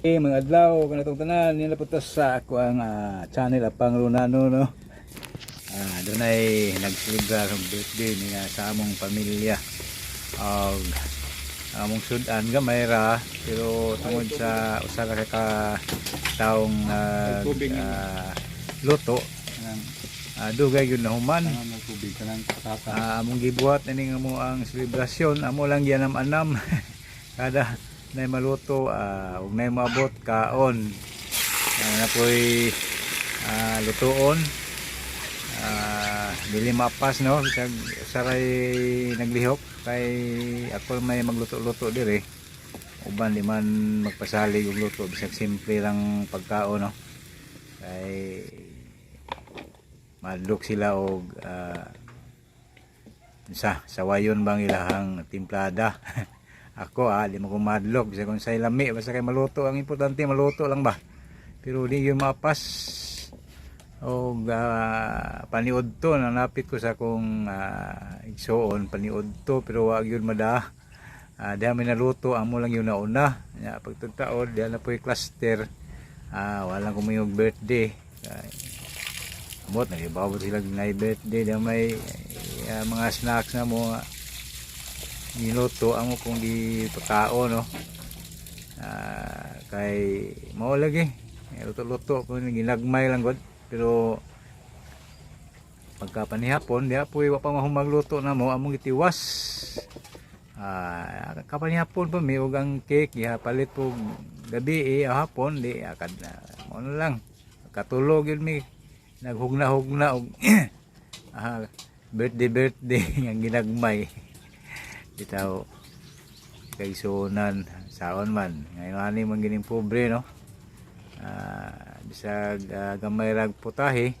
Eh, mga adlaw kanatong tanan nila po sa ako ang channel Apang Lunano, no. Dunay nagselebrar og birthday niya sa among pamilya. Og among sudan gamay ra, pero tungod sa usa ra ka taong nag Tubig ni. Luto, Kanang dugay gyud nahuman. Kanang may tubig kanang patata. Among gibuhat ini nga mo ang selebrasyon, amo lang gianam-anam. Kada nay maluto, ug nay maabot kaon. Na poy lutoon. Dili mapas, no, bisag saray naglihok kay ako may magluto-luto diri. Uban di man magpasalig og luto bisag simple lang pagkaon, no. Kay madlok sila og sa sawayon bang ilahang timplada. Ako, di mo ko madlok bisag kung say lami, basta kay maluto. Ang importante maluto lang ba, pero di yung mapas og paniud to nanapit ko sa akong igsuon paniud to, pero wa gyud mada. Di may naluto, amo lang yung nauna. Nya pagtagtaod diha na po'y cluster, wala ko may birthday. Kay, amot nagibawot sila na birthday, di may mga snacks na mo niluto amo kung di pagkaon, no. Kay mao lagi luto-luto kung ginagmay lang god, pero pagka panihapon diha po'y wa pa mahumagluto na mo among gitiwas. Kapanihapon pa mi og ang cake giha palit po gabi eh, hapon di akad na mo na lang katulog yun mi naghugna-hugna og birthday birthday ang ginagmay. Bitaw kaigsuonan, saon man ngayon ani man gining pobre, no. Bisag gamay rag putahe,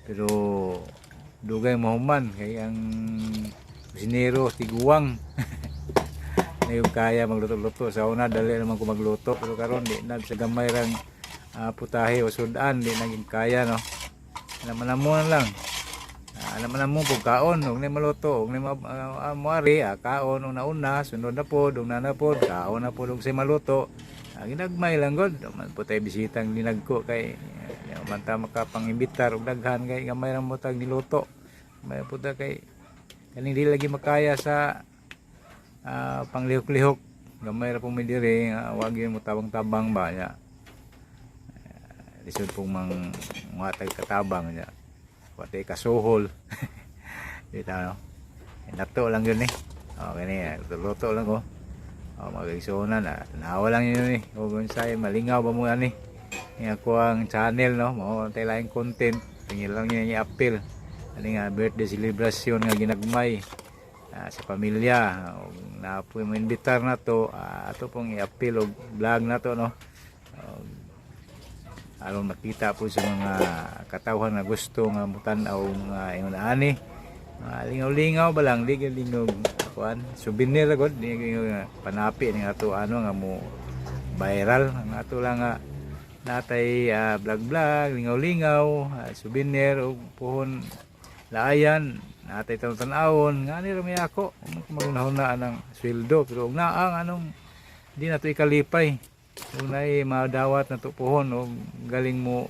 pero dugay mahuman kay ang kusinero tiguang na yung kaya magluto-luto. Sa una dali naman ko magluto, pero karon di na sa gamay rang putahe o sudan di naging kaya, no. Naman na mo na lang. Alam na mo pug kaon ug ni maluto ug ni moari, kaon ug nauna sunod na pod ug nana pod kaon na pod ug say maluto. Ginagmay lang god man po tay bisitang dinagko kay man ta makapangimbitar og daghan kay gamay ra mo tag niluto. May po ta kay kaning di lagi makaya sa panglihok-lihok, gamay ra po mi diri nga wag yun mo tabang-tabang ba nya. Lisod pong mang mga katabang nya. Pati kasuhol. Dito, no? Nato lang yun eh. Okay na yan. Luto lang ko. Oh, mga na. Tanawa lang yun eh. Huwag kung sa'yo, malingaw ba mo yan eh. Yung ako ang channel, no? Mao tayo laing content. Tingin lang yun yung appeal. Ano nga, birthday celebration nga ginagmay sa pamilya. Og na po mo imbitar na to, ato pong i-appeal og vlog na to, no? Og aron makita po sa mga katawhan nga gusto nga mutan-aw mga ingon ani mga lingaw-lingaw ba lang, di gyud lingog kuan souvenir gud, di gyud nga panapi ni ato ano nga mo viral. Ang ato lang nga natay vlog vlog lingaw-lingaw, souvenir ug puhon laayan natay tan-awon nga ni ra may ako magunahon na ang sweldo, pero og naa ang anong di na to ikalipay kung naay madawat na tupuhon o galing mo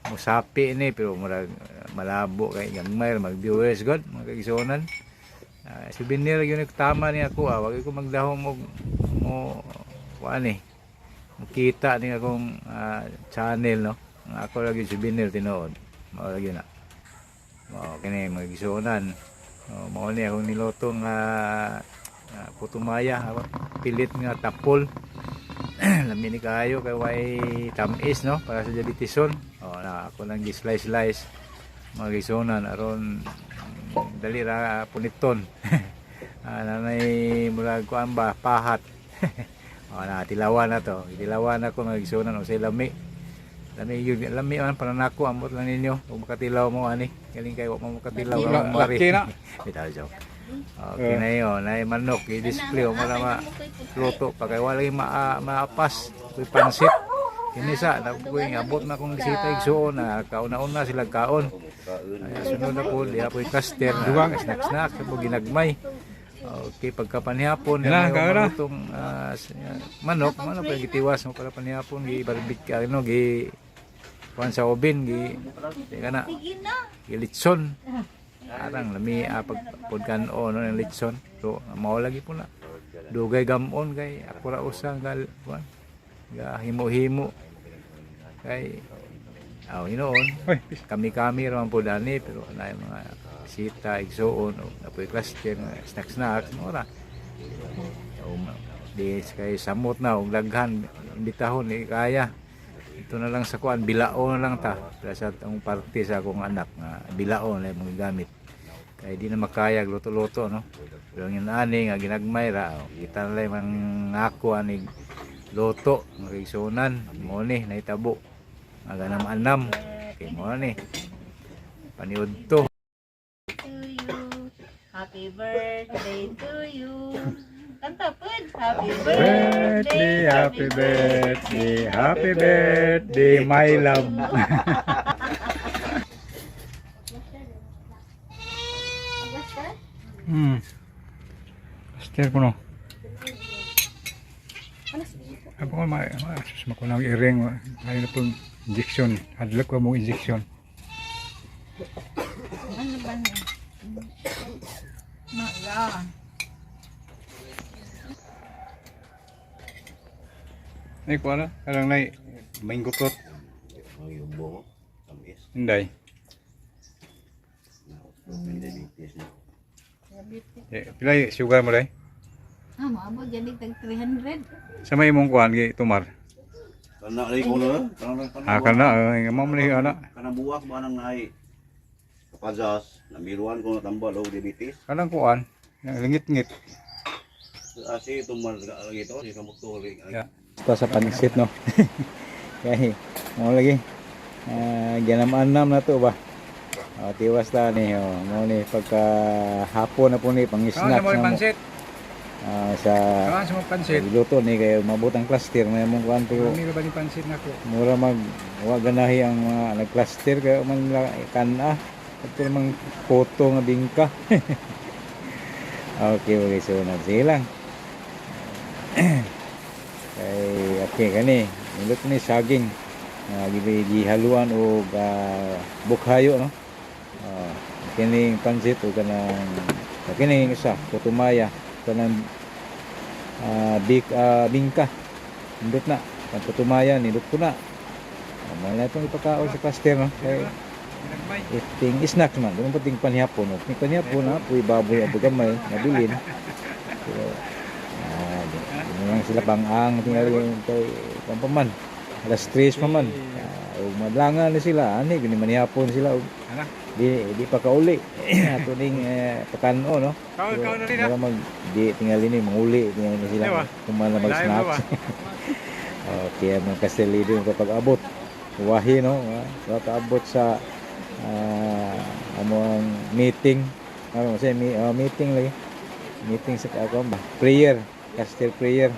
musapi ni, pero murag malabo kay gagmay mag viewers god, mga kaigsuonan. Souvenir yun tama ni ako, wag ko magdahom og mo kuan eh makita ni akong channel, no. Ang ako lagi souvenir tinuod mao lagi na mao kini, mga kaigsuonan. Oh, mao ni akong niluto nga puto maya, pilit nga tapol. Lami ni kaayo kay way tamis, no, para sa diabetison. Oh, na ako lang gi slice slice, mga kaigsuonan, aron dali ra puniton. Nanay murag kuan ba pahat. Oh, na tilawan na to, tilawan ako, mga kaigsuonan, usay lami lami yun, lami man para nako. Amot lang ninyo kung makatilaw mo ani, galing kay wa mo makatilaw mari. Laki na. Bitaw, joke. Okay na yun, na manok i-display mo na ma luto pa kay wala yung maapas kuy pansit kini sa nagkuy abot na kong bisita igsuon na kauna-una sila kaon. Ay, sunod na po diha po yung cluster na snack snack po ginagmay. Oh, Okay, pagkapanihapon Yan na, may kaon na. malutong manok, manok pa gitiwas mo para panihapon gi barbecue ano gi kuan sa oven gi di ka na gi litson. Arang lami pag pudkan o no ng litson. So mao lagi po na. Dugay gamon kay ako ra usa gal kuan. Ga himo-himo kay aw hinoon Oy, kami-kami ra man po dani pero na yung mga bisita igsuon o napoy cluster mga snack snacks mo ra o di kay samot na og daghan imbitahon di kaya ito na lang sa kuan bilao na lang ta para sa ang parte sa akong anak nga bilao na yung mga gamit kay di na makaya luto-luto, no? Pero ang ani nga ginagmay ra o, kita na lang mga ako ani luto mga igsuonan mo ni nahitabo nga ganam-anam kay mo ni paniud to. To you. Happy birthday to you. Kanta po. Happy Birthday, birthday. happy birthday, happy birthday, my love. Master ko no. Ako ko ma sus mako nang iring ay na pong injection. Hadlok ko mong injection. Ano ba niya? Mala. Ay ko ana, karang nay mango fruit. Ang yubo, tamis. Inday. May diabetes na. Eh, pila sugar mo day? Ah, maabot yan tag 300. Sa may imong kuan gi tumar. Kana lagi ko na, kana kana. Ah, kana mo man ni ana. Kana buwak ba nang naay? Kapazas, namiruan ko na tambal og diabetes. Kanang kuan, lingit-ngit. Asi tumar lagi to, si kamukto lagi. Yeah. Pa sa pansit, no? Kay mo lagi ganaman na to ba. Oh, tiwas ta ni oh, mo ni pagka hapon na po ni pang Kaan snacks sa mo na mo. pansit. Sa Kaan sa mo pansit. luto ni kay mabot ang cluster may mong kuan pero Mira ba ni pansit nako? mura mag wa ganahi ang mga nag-cluster kay man kan-a ito namang koto nga bingka. Okay, so nagsilang lang kay okay kani nindot ni saging gihaluan og bukhayo, no? Kining pansit o kanang kining isa putumaya kanang bik bingka nindot na ang putumaya nindot ko na. Mo na itong ipakaon sa cluster, no? Kay iting snacks man doon pating panihapon, no? Ting panihapon na puy baboy abo gamay nabilin pero di, di na lang sila pang-ang tingali kay pampaman alas 3 pa man ug madlangan ni sila ani gani manihapon sila ug Ana. di di pa kauli ato ning pakano, no? Kaon Pero kaon na rin ah. mura mag di tingali ni manguli tingali ni sila Di ba? kuman na mag Lain ba ba? snacks. Okay, ang mga Castellido yung kapag abot wahi, no? Kapag sa among meeting ano kasi meeting lagi meeting sa ako ba prayer castle prayer.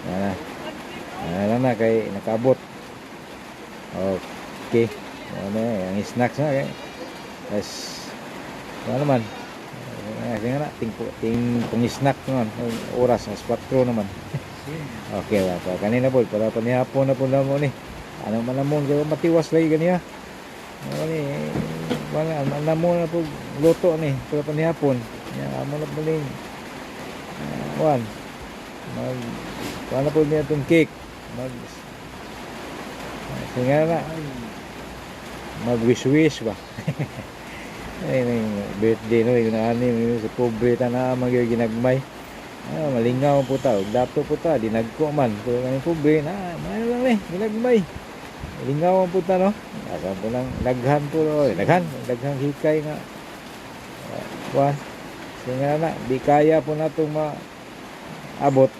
Ah, na na kay nakaabot. Okay, ano ang snacks na kay as ano naman. Sige na ting ting pang snack naman ang oras alas 4 naman. Okay ba pa kanina po para panihapon na po na mo ni ano man namon kay matiwas lagi ganiya ano ni wala man namo na po luto ni para panihapon nya amo na po ning kuan mag kuan na po niya itong cake mag sige na mag wish wish ba ay ning birthday no yung ani sa pobre ta na magyud ginagmay. Malingaw po ta ug dato po ta dinagko man pero kami pobre na maayo lang ni ginagmay lingaw po ta, no? Asa po lang daghan po no? Daghan daghang hikay nga kuan sige nga na di kaya po natong maabot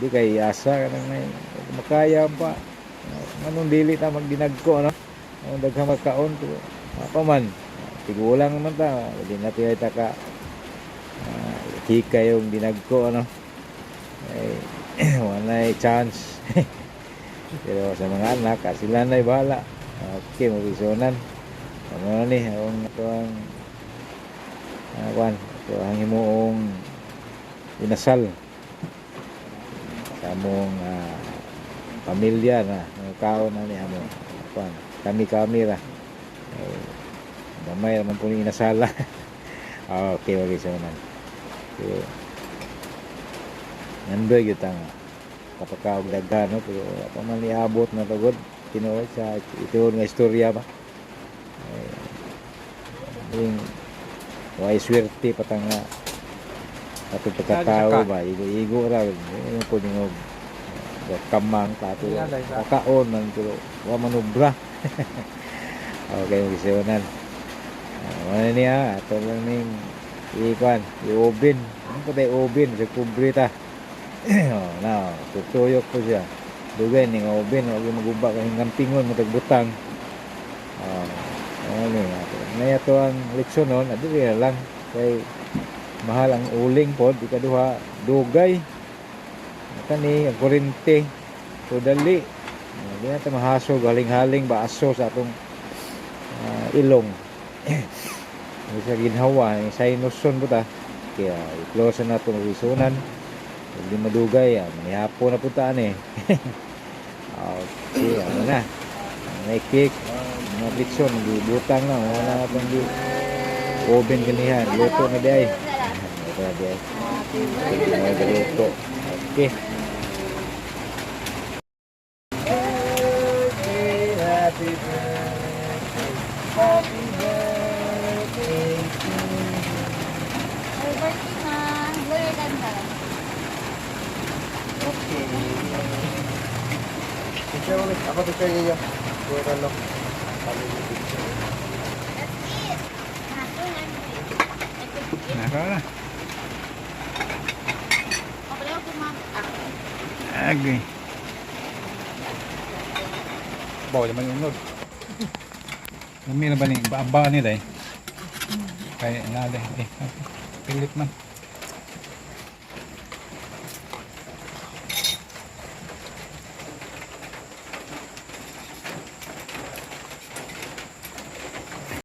di kay asa kanang may makaya pa nganong dili ta magdinagko, no? Ang daghang magkaon pero pa man tigulang naman ta di na ta ka hikay yung dinagko ano ay walay chance pero sa mga anak sila na'y bahala. Okay, mabisonan ano ni ang ito ang Kuan, ito ang himuong inasal sa among pamilya na mga kaon na ni amo. Kuan, kami-kami ra. Eh, gamay ra man po ni inasala. Okay, okay sa man. So, nandoy gyud ta nga kapakaog daghan, no, pero wala pa man niabot na tugod tinuod sa ituon nga istorya ba. Ay, yung way swerte pa ta nga ato pagkatao ba, igo-igo ra yung po ningog kamang kato kakaon man pero wa manubra. Okay, magisiunan. Wala niya ato lang ning ikuan i-oven. Ano pa tayo oven sa kubre ta. Oh, na tutuyok po siya. Dugay ning oven, wag yung maguba kay hanggang pingon matagbutang. Oh, ano ni ato na to ang leksyon nun, adili na lang kay mahal ang uling pod. Ikaduha, dugay kani ang kuryente, so dali. Di na ta mahasog haling-haling ba aso sa atong ilong. Hindi sa ginhawa, yung sinuson po ta. Kaya i-close na nato magisunan. Hindi madugay, manihapon na po taan eh. Okay, ano na. May cake, mga litson, gibutang na. Wala na itong oven kanihan. Luto na di ay. Luto na di ay. Hindi na luto. Okay. Happy birthday. Happy birthday to you. Happy birthday, ma. Blow your candle. Okay. Picture ulit. Ako picture ninyo. Puro no. Family picture. That's it. Ah, 200. Nakaw na. Okay, ako, ma'am. Ah, Agay. Bawa naman yung unod. Lami na ba ni? Baaba nila eh. Kaya nali. Eh, pilit man.